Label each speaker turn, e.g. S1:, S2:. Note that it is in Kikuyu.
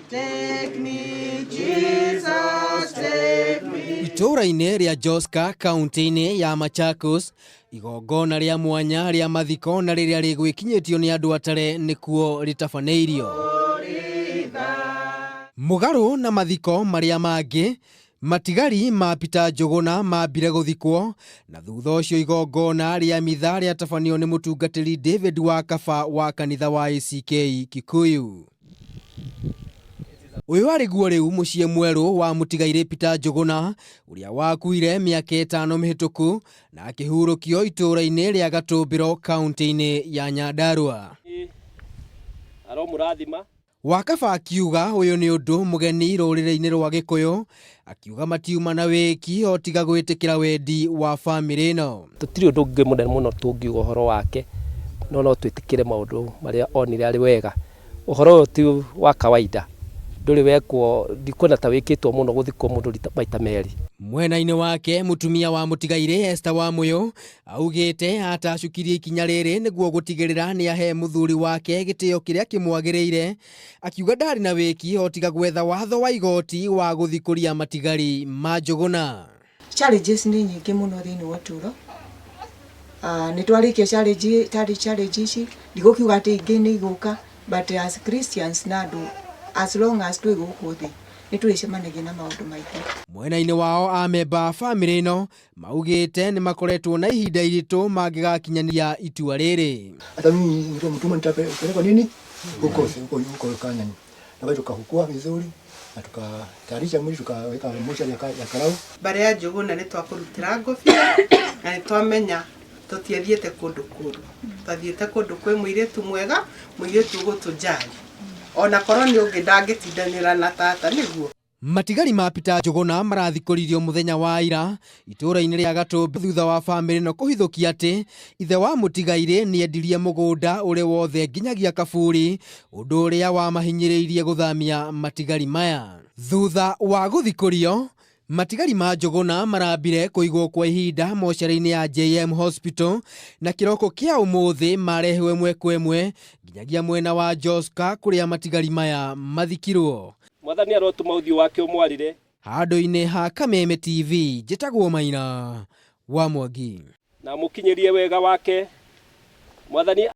S1: Take me, Jesus, take me.
S2: Itũũra-inĩ rĩa Joska kaunti-inĩ ya Machakos, igongona rĩa mwanya rĩa mathiko na rĩrĩa rĩgwĩkinyĩtio nĩ andũ atare nĩkuo rĩtabanĩirio. Mũgarũ na mathiko marĩa mangĩ, matigari ma Peter Njũgũna mambire gũthikwo na thutha ũcio igongona rĩa mitha rĩatabanio nĩ mũtungatĩri David Wakaba wa kanitha wa ACK Kikuyu. Ũyũ arĩ guo rĩu mũciĩ mwerũ wa mũtigairĩ Peter Njũgũna ũrĩa wakuire mĩaka 5 mĩhĩtũku na akĩhurũkio itũũra-inĩ rĩa Gatũmbĩro kaunti-inĩ ya Nyandarua.
S3: Aromũrathima.
S2: Wakaba akiuga ũyũ nĩ ũndũ mũgeni rũrĩrĩ-inĩ rwa Gĩkũyũ, akiuga matiuma na wĩki o tiga gwĩtĩkĩra wendi wa bamĩrĩ ĩno.
S3: Tũtirĩ ũndũ ũngĩ mũnene mũno tũngiuga ũhoro wake, no no twĩtĩkĩre maũndũ marĩa onire arĩ wega. Ũhoro ũyũ ti wa kawaida, ndũrĩ wekwo, ndikuona ta wĩkĩtwo mũno gũthikwo mũndũ maita merĩ.
S2: Mwena-inĩ wake mũtumia wa mũtigairĩ Esther Wamũyũ augĩte atacukirie ikinya rĩrĩ nĩguo gũtigĩrĩra nĩ ahe mũthuri wake gĩtĩo kĩrĩa kĩmwagĩrĩire, akiuga ndarĩ na wĩki o tiga gwetha watho wa igoti wa gũthikũria matigari ma Njũgũna.
S4: Challenges nĩ nyingĩ mũno thĩinĩ wa ũtũũro. Nĩ twarĩkia challenge ici, ndigũkiuga atĩ ingĩ nĩ igũka, but as Christians na andũ, as long as twĩ gũkũ thĩ, nĩ tũrĩcemanagia na maũndũ maingĩ.
S2: Mwena-inĩ wao amemba a bamĩrĩ ĩno maugĩte nĩ makoretwo na ihinda iritũ mangĩgakinyanĩria itua rĩrĩ.
S5: Hata mimi nilikuwa mtumwa nitapelekwa nini huko huko huko Kanyani, na bado tukahukua vizuri na tukatayarisha mwili tukaweka moshari ya Karau.
S1: Mbare ya Njũgũna nĩ twakũrutĩra ngũbia na nĩ twamenya tũtiathiĩte kũndũ kũru, twathiĩte kũndũ kwĩ mũirĩtu mwega, mũirĩtu ũgũtũjali ona korwo nĩ ũngĩ ndangĩtindanĩra na tata nĩguo.
S2: Matigari ma Peter Njũgũna marathikũririo mũthenya wa ira itũũra-inĩ rĩa Gatũmbĩ thutha wa bamĩrĩ ĩno kũhithũkia atĩ ithe wa mũtigairĩ nĩendirie mũgũnda ũrĩ wothe nginyagia kaburi, ũndũ ũrĩa wamahinyĩrĩirie gũthamia matigari maya. Thutha wa gũthikũrio, matigari ma Njũgũna marambire kũigwo kwa ihinda mocarĩ-inĩ ya JM Hospital na kĩroko kĩa ũmũthĩ marehwo ĩmwe kwa ĩmwe nginyagia mwena wa Joska kũrĩa matigari maya mathikirwo.
S3: Mwathani arotũma ũthiũ wake ũmwarĩre.
S2: Handũ-inĩ ha Kameme TV njĩtagwo Maina wa Mwangi.
S3: Na mũkinyĩrie wega wake. Mwathani.